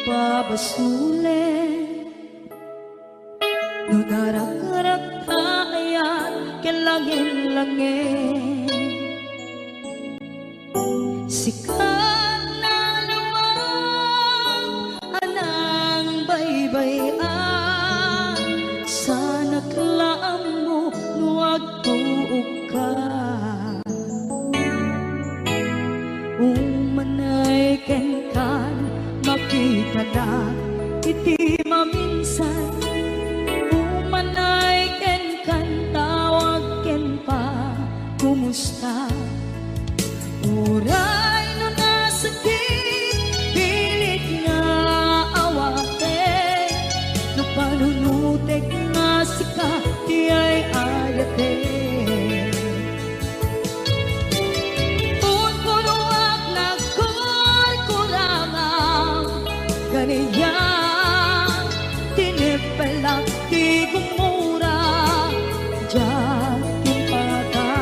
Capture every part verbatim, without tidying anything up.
Ipabasolek no narakrak ta ayat ken langin-langin. Sika nalawag a nangbaybay-an, sanak la ammo no agtuokka. Umanay kenkan, makitanak iti maminsan. Umanay kenkan, tawag ken pa, kumusta? Uray no nasakit, pilit nga awatek, no panunotek nga sika ti ay-ayatek. Punpunoak nagkurkurangam, kaniak, tineppelak ti gumura, diak impaka.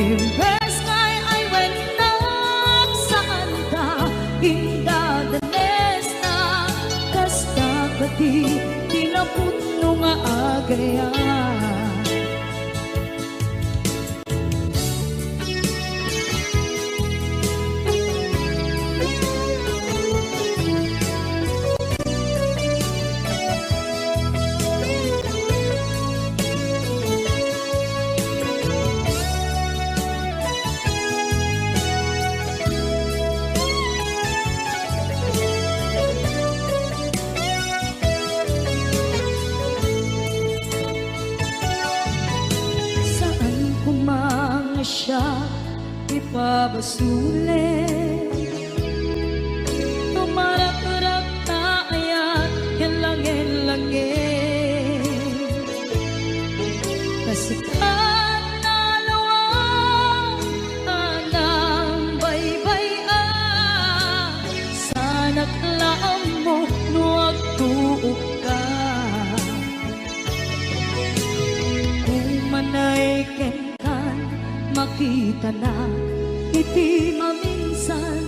Imbes nga ay-aywennak, saanta indadanesna, kasta kadi ti napudno nga agayat. Saan koma nga siak ipabasolek, no marakrak ta ayat ken langin-langin. Ta sika nalawag a nangbaybay-an, sanak la ammo no agtuokka. Umanay kenkan, makitanak iti maminsan.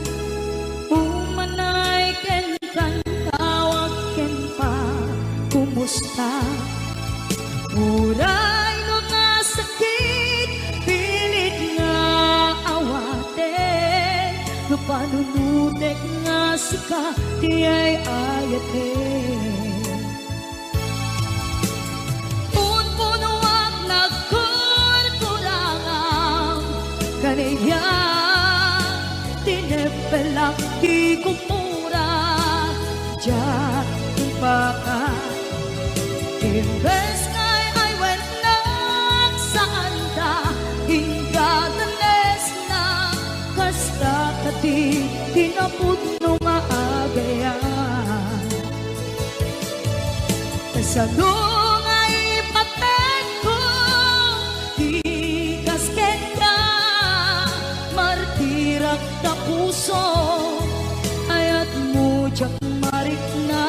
Umanay kenkan, tawag ken pa, kumusta? Uray no nasakit, pilit nga awatek, no panunotek nga sika ti ay-ayatek. Punpunoak nagkurkurangam, kaniak, tineppelak ti gumura, diak impaka. Imbes nga ay-aywennak, saanta indadanesna, kasta kadi ti napudno nga agayat. Kasano nga ipatengko ti kas kenka, martirak ta puso, ayatmo diak marikna,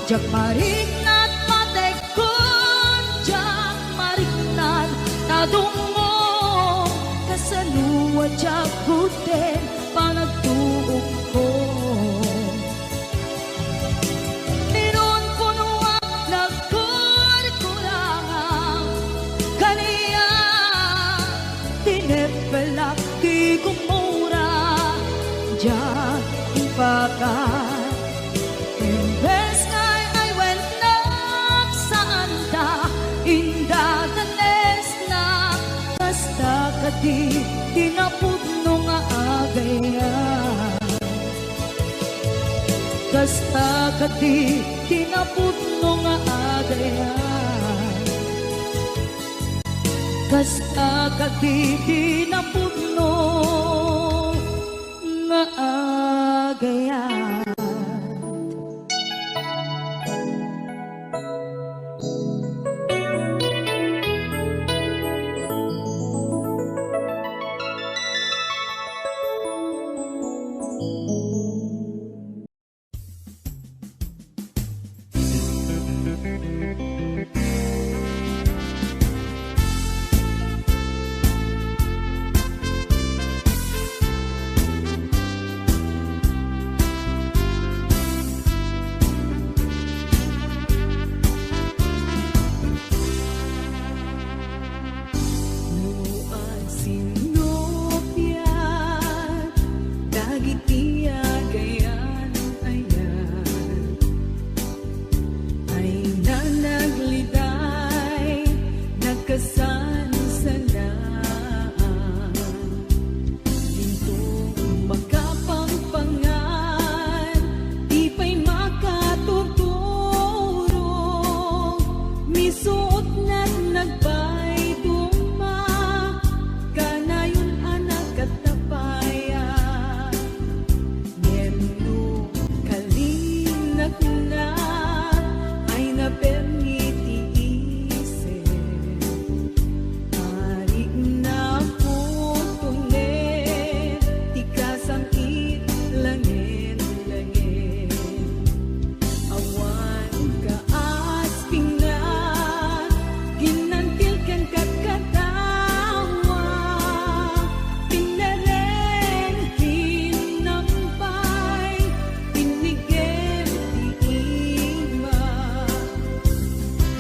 diak marikna ti pategko, diak marikna ta dummo, kasano a diak gudden panagtuokko. Inunpunoak nagkurkurangam, kaniak, tineppelak ti gumura, diak impaka. Imbes nga ay-aywennak, saanta indadanesna, kasta kadi ti napudno nga agayat. Kasta kadi ti napudno nga agayat. Kasta kadi ti napudno nga agayat.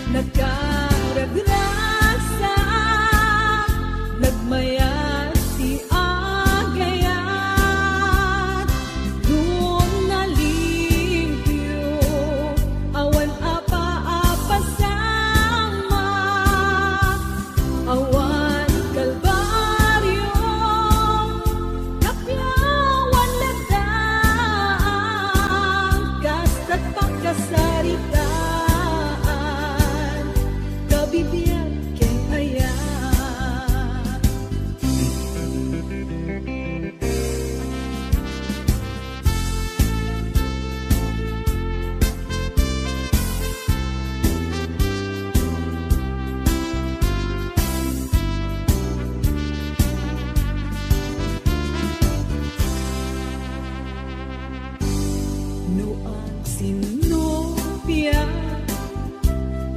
Nagkaragrasa, nagmayat ti agayat, no nalimpio, awan a paapasama, awan kalbario, kapiawan ladang, kasta't pakasaritaan, kabibiag ken ayat. No agsinnopia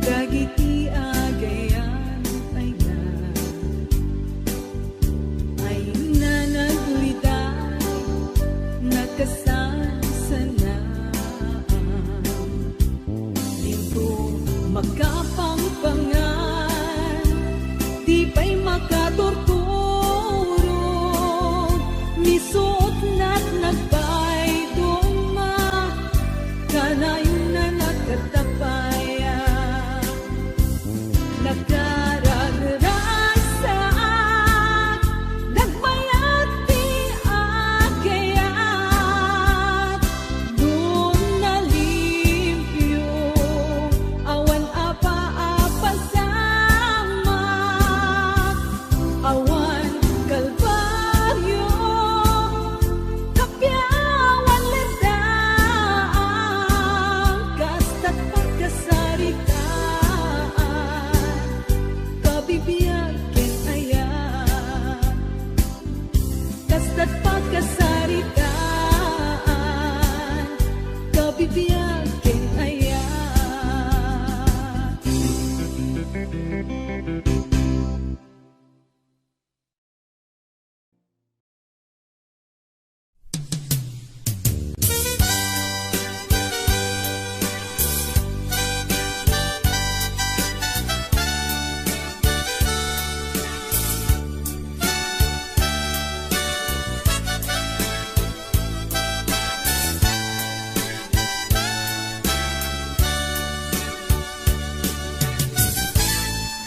dagiti agayan, ay na, ay na nagriday, nakasansanaan. Dito makapangpangan, di pay makaturturog, misuot nat nagpayduma, kanayon na nagkatapayan. Nakararagsak, nagmayat ti agayat, no nalimpio, awan a paapasama, awan kalbario, kapiawan ladang, kasta't pakasaritaan, kabibiag ken ayat. Kasta't pakasaritaan, kabibiag ken ayat.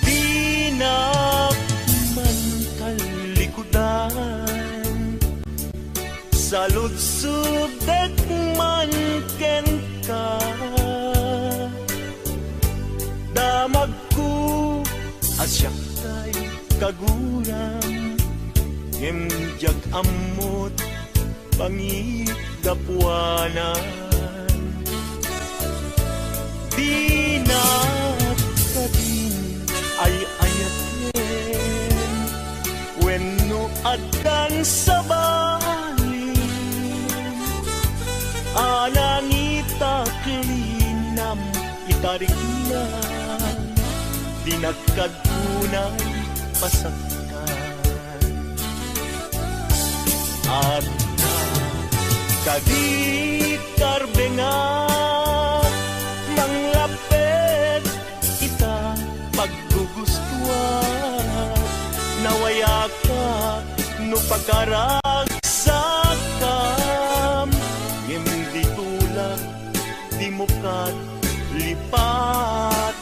Dinak man talikudan, saludsodek man kenka. Damagko a siak tay kaguram, ngem diak ammot pangiggapuanan. Dinak kadin ay-ayaten wenno addan sabali a nangitak linam ita rikna, dinak kad unay pasakkan. Adda kadi karbengak, manglapped ita paggugustuak, nawayaka no pakaragsakkam, ngem ditola dimo kat lipaten.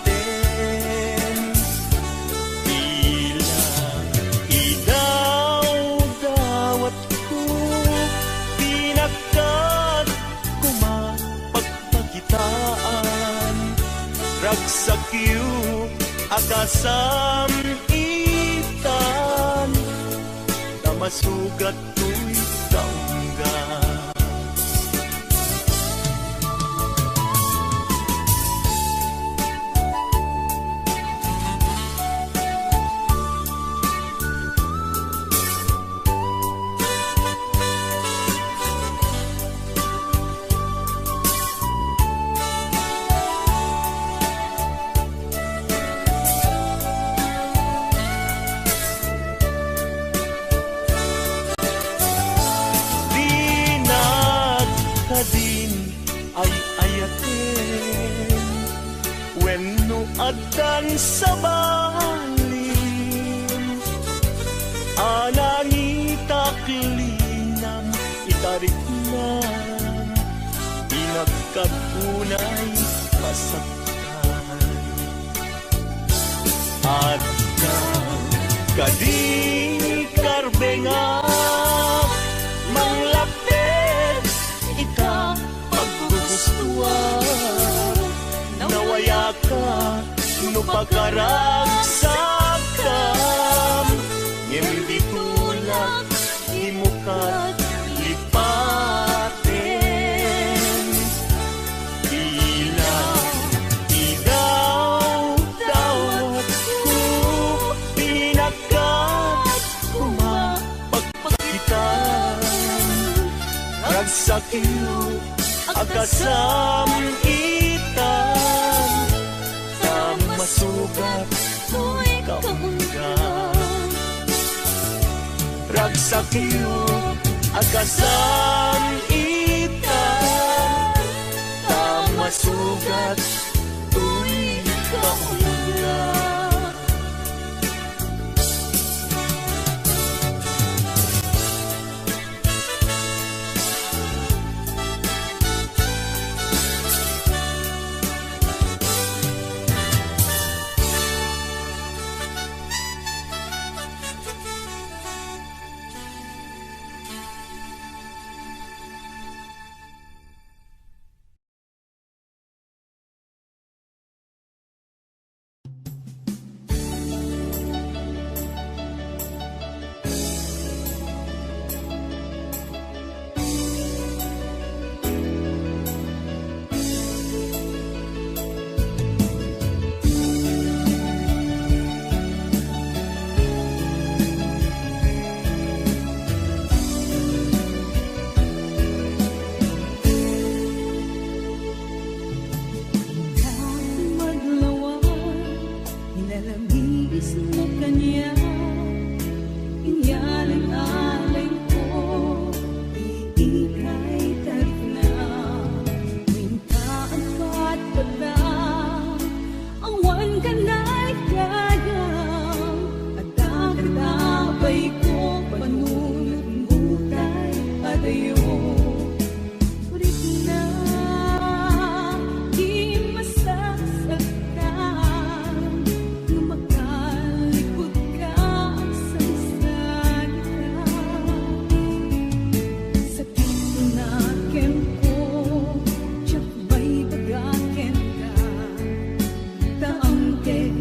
Tila idawdawatko, dinak kat koma pagpakitaan, ragsakyo a kasam-itan, ta masugat toy kaungga. Dinak kadin ay-ayaten wenno Tan sabali, a nangitak linam, itariknam, inagkad unay masaktan. Adda kadi karbengak, manglaped ita paggugustuak, nawayaka no pakaragsakkam, ngem di tulak imo ket lipaten. Ila, idawdawatko, binakkat koma pagpakitam. Ragsakyo a kasam-itan, ta masugat toy kaunggam. Ragsakyo a kasam-itan, ta masugat toy kaunggam. Inka maglawa, inalamiis no kaniak, inyalin-alin ko, ikay tarikna, inka agpatpata, awan kanay kayam, adda ket abay ko, panunotmo tay adayo. Rikna, di masaksaktan no makalikudka agsagsagitan. Sakit na kenko, diak maibaga kenka, ta angke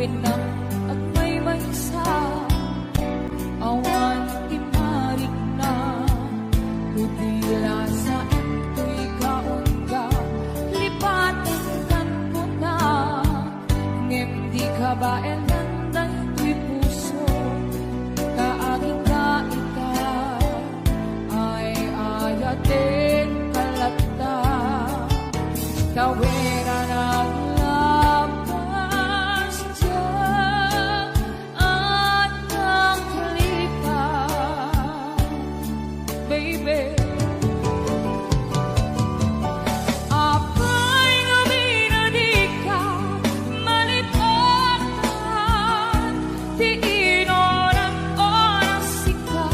Innak agmaymaysa, awan ti marikna, no di la saem toy kaunga, lipatenkan kuna, ngem di kabaelan daytoy puso, ta agingga ita. Ay-ayatenka latta, ta wen a naglabas diak a naglipat, baby. Apay ngamin a dika malipatan, ti inuran oras sika.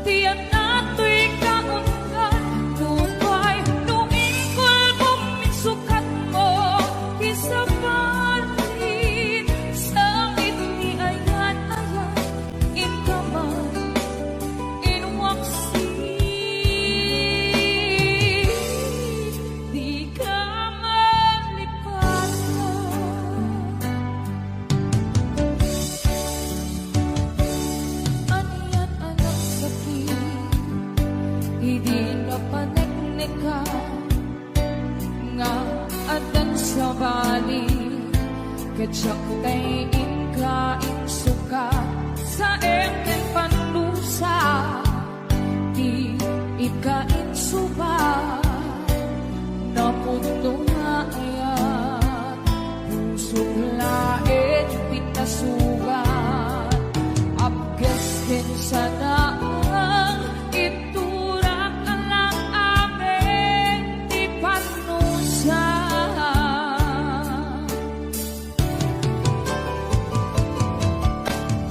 Ti adda toy kaungan, nupay no inkulbom insukatmo, ti sabalin, sangit ni ayan-ayan, inka man, inwaksi, dika malipatan. Anian a nagsakit idi napanekneka nga addan sabali, ket siak tay inka insukat, saem ken pannusa. Ti ikainsuba, napudno nga ayat, pusok laeng pinasugat, apges ken sanaang iturak lang amin ti pannusa.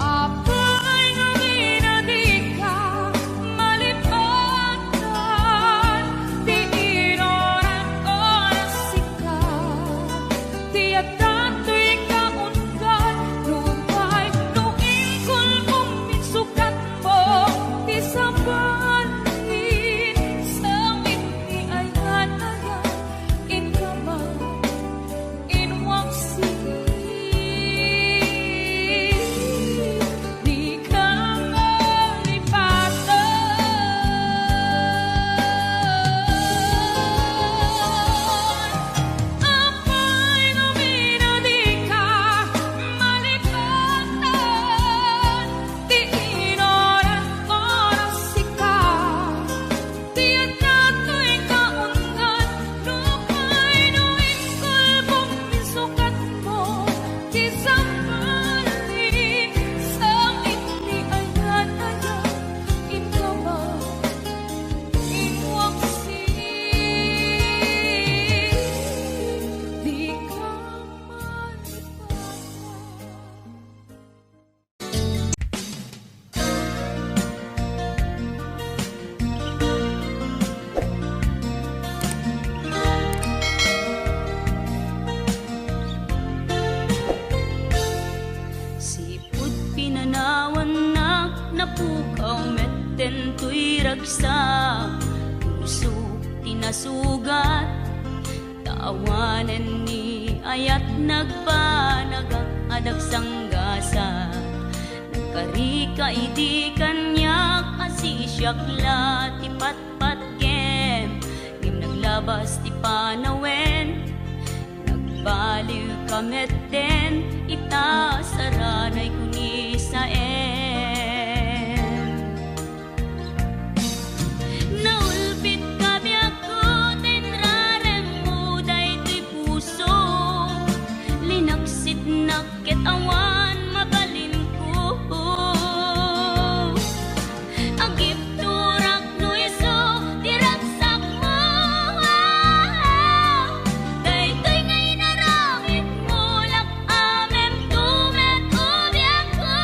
Apay ngamin a dika malipatan, ti inuran oras sika, ti adda toy kaungan, nupay no inkulbom insukatmo, ti sabalin, sangit ni ayan-ayan, inka man. Inwaksi, dika malipatan. Apay ngamin a dika malipatan, ti inuran oras sika. Ti adda toy kaungan, nupay no inkulbom insukatmo, ti sabalin, sangit ni ayan-ayan, inka man, inwaksi, dika malipatan. Sipud pinanawannak, napukaw met daytoy ragsak. Pusok ti nasugat, ta awanen ni ayat nagbanagak a dagsanggasat. Nagkarika idi kaniak a sisiak la ti patpatgem, ngem naglabas ti panawen. Nagbaliwka metten ita, saranayko ni saem. Naulpitka biagko, ta inraremmo daytoy puso. Linaksitnak ket awan mabalinko. Agipturak no isu ti ragsakmo. Daytoy nga inaramidmo, lak-amemto met, o biagko.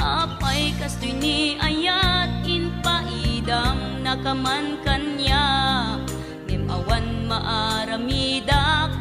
Apay kastoy ni ayat, impaidamnaka man kaniak, ngem awan maaramidak,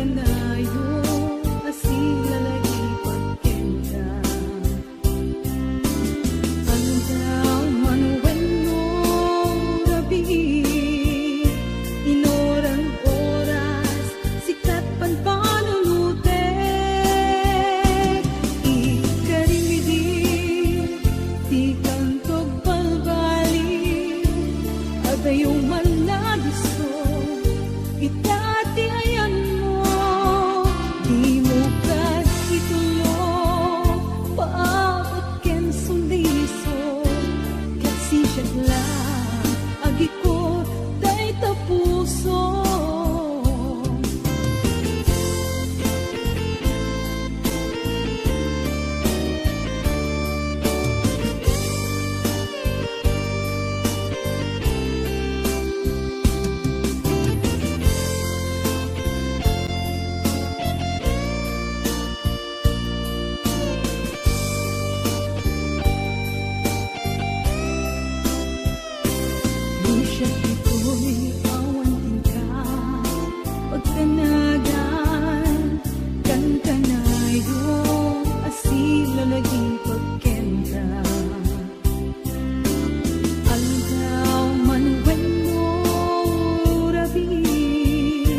Kanayon a silalagipag kenka. Aldaw man wenno rabii, inoran oras, sikat pan panunotek. Ikarimidi, dikanto agbalbaliw, adayo man a disso, ita ti ayanmo. Dimo kad itulok, paabot ken suliso, ket sisiak la agikot dayta puso. No siak ditoy awan kenka, pagtanagan, kankanayon a silalagipag kenka. Aldaw man wenno rabii,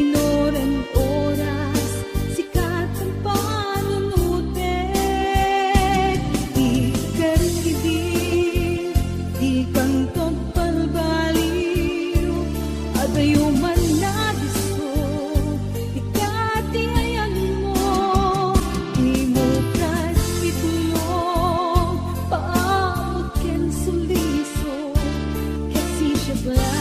inoran oras, sikat pan panunotek. Ikarimidi, dikanto agbalbaliw, adayo man a disso, ita ti ayanmo. Dimo kad itulok, paabot ken suliso, ket sisiak la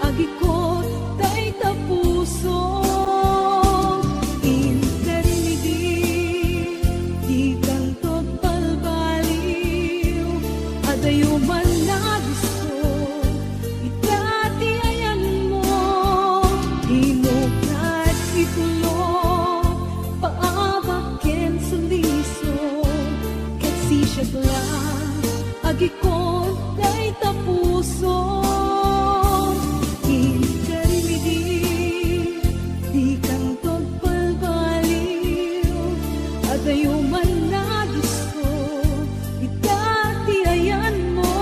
agikot dayta puso. Ikarimidi, dikanto agbalbaliw, adayo man a disso, ita ti ayanmo. Dimo kad itulok, paabot ken suliso, ket sisiak la agikot dayta puso. Ikarimidi, dikanto agbalbaliw, adayo man a disso, ita ti ayanmo.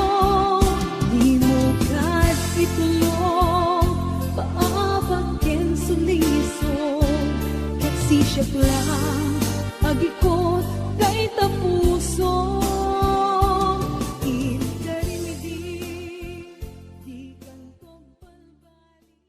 Dimo kad itulok, paabot ken suliso, ket sisiak la agikot dayta puso. Ikarimidi, dikanto agbalbaliw.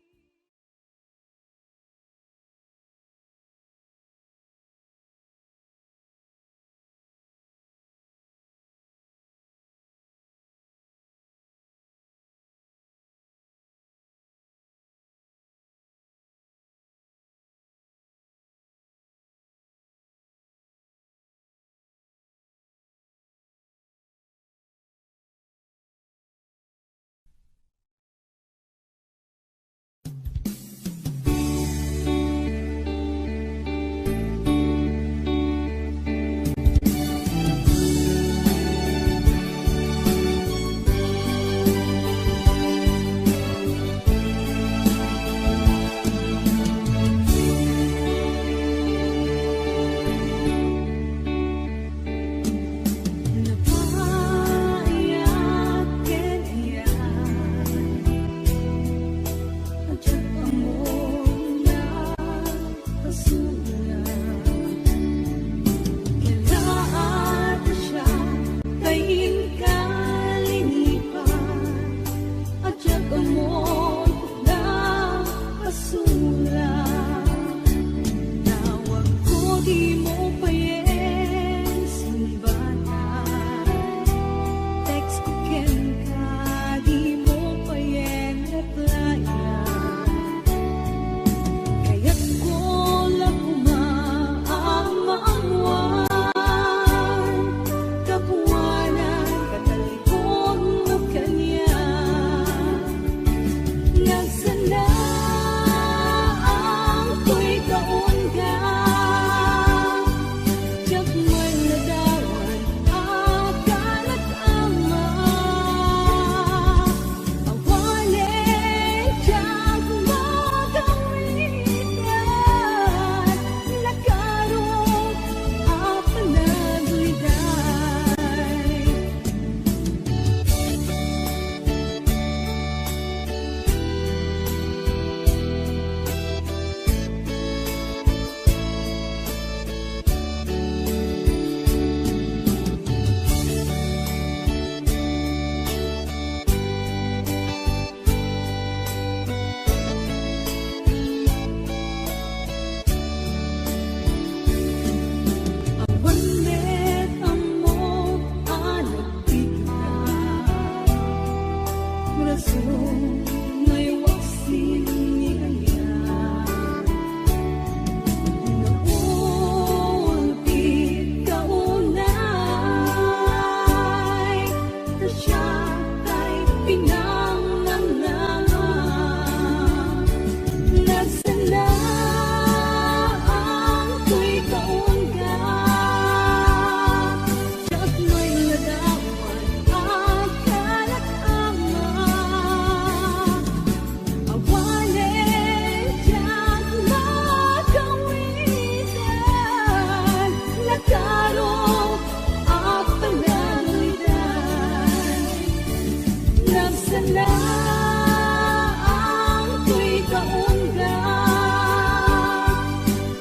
Nagsalaang toy kaunda,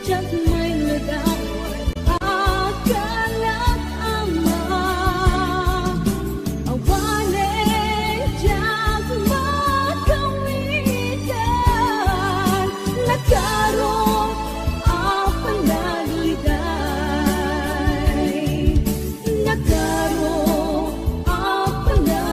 diak met ladawan a kalak ama. Awanen diak makawitan, naka-